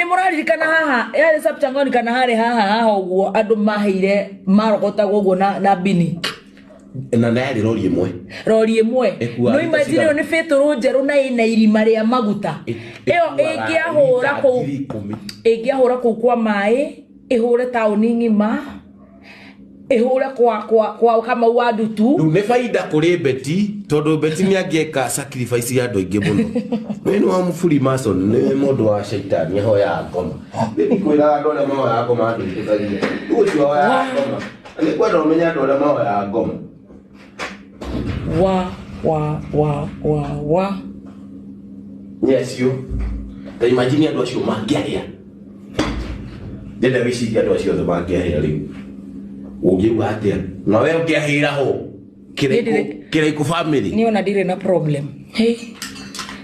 Mũraririkana haha yarĩ Sapchangoni kana harĩ haha haha ũguo andũ maheire marogotagwo ũguo na bini? Na yarĩ rori ĩmwe. Rori ĩmwe. Ĩkuaga No lita imagine cigana? ĩyo nĩ betũrũ njerũ na ĩna irima rĩa maguta. Ĩyo Ĩkuaga ĩngĩahũra lita kũu 10,000. Ĩngĩahũra kũu kwa maĩ, ĩhũre taũni ng'ima, ĩhũre kwa Kamau wa Ndutu. Rĩu nĩ baida kũrĩ Beti, tondũ Beti nĩ angĩeka sacrifice ya andũ aingĩ mũno. We nĩ wa Freemason, nĩ mũndũ wa caitani, ahoyaga ngoma. Nĩ ndikwĩraga andũ arĩa mahoyaga ngoma andũ ihũthagia. Rĩu ũcio ahoyaga ngoma. Nĩ kwenda ũmenye andũ arĩa mahoyaga ngoma. Wa wa wa wa wa. Nĩ acio. Ta imagine andũ acio mangĩahĩa. Ndĩrenda wĩcirie andũ acio othe mangĩahĩa rĩu. Ũngiuga atĩa? Na we ũngĩahĩra ho? Kĩraikũ Kĩraikũ family. Niĩ ona ndirĩ na problem. Hey,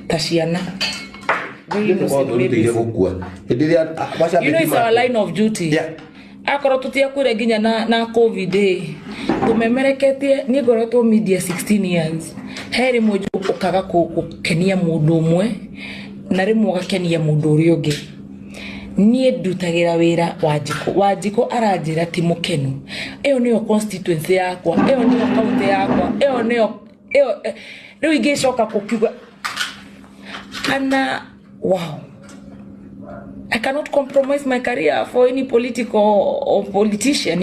ta ciana. Very innocent Rutĩire babies. gũkua. Hĩndĩ ĩrĩa You know it's our line of duty. Akorwo tũtiakuire nginya na COVID ĩ, tũmemereketie. Niĩ ngoretwo media 16 years. He rĩmwe ũkaga gũkenia mũndũ ũmwe na rĩmwe ũgakenia mũndũ ũrĩa ũngĩ. Niĩ ndutagĩra wĩra Wanjikũ. Wanjikũ aranjĩra ti mũkenu. Ĩyo nĩyo constituency yakwa, ĩyo nĩyo county yakwa, ĩyo nĩyo ĩyo. Rĩu ingĩcoka kũkiuga kana wow, I cannot compromise my career for any political or politician.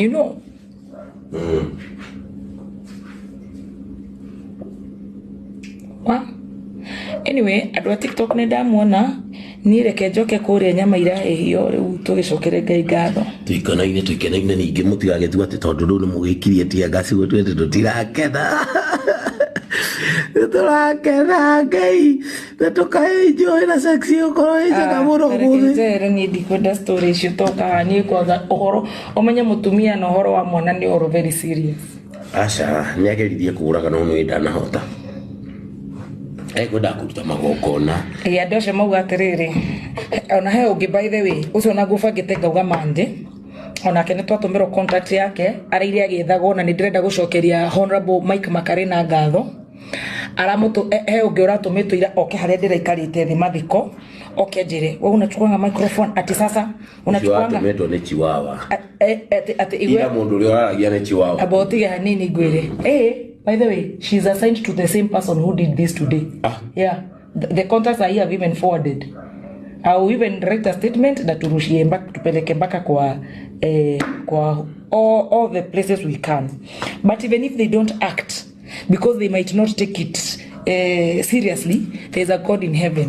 Wa? Anyway, andũ a TikTok nĩ ndamuona. Niĩ reke njoke kũrĩa nyama irahĩhio. Rĩu tũgĩcokere Ngai ngatho. Tuikanaine, tuikenaine. Ningĩ mũtigagĩtua atĩ tondũ rĩu nĩ mũgĩkirie tear gas gũtue atĩ tũtirakena. Nĩ tũrakena Ngai na tũkaenjoy na sex ĩgũkorwo ĩ njega mũno ũmũthĩ. Njere niĩ ndikwenda story icio tokaga. Niĩ kwanza ũhoro ũmenye mũtumia na ũhoro wa mwana nĩ ũhoro very serious. Aca, nĩ ageririe kũũraga no nĩ ndanahota, ekwendaga kũruta magongona. Ĩ, andũ acio mauga atĩrĩrĩ, ona he ũngĩ, by the way, ũcio ona ngũbangĩte ngauga mande onake nĩ twatũmĩrwo contact yake araire agĩethagwo, na nĩ ndĩrenda gũcokeria Honorable Mike Makarena ngatho. Aramũtũ he ũngĩ ũratũmĩtwo ira oke harĩa ndĩraikarĩte thĩ mathiko, oke njĩre, we unachukuanga microphone ati sasa Ũcio unachukuanga watũmĩtwo nĩ chiwawa. Ati igwe Ira mũndũ ũrĩa ũraragia nĩ chiwawa. Amba ũtige hanini ngwĩre. Eh, by the way, she's assigned to the same person who did this today. Ah. Yeah, the contacts are here. Have even forwarded. I will even write a statement na turushie mpaka tupeleke mpaka kwa all the places we can. But even if they don't act, because they might not take it seriously, there's a God in heaven.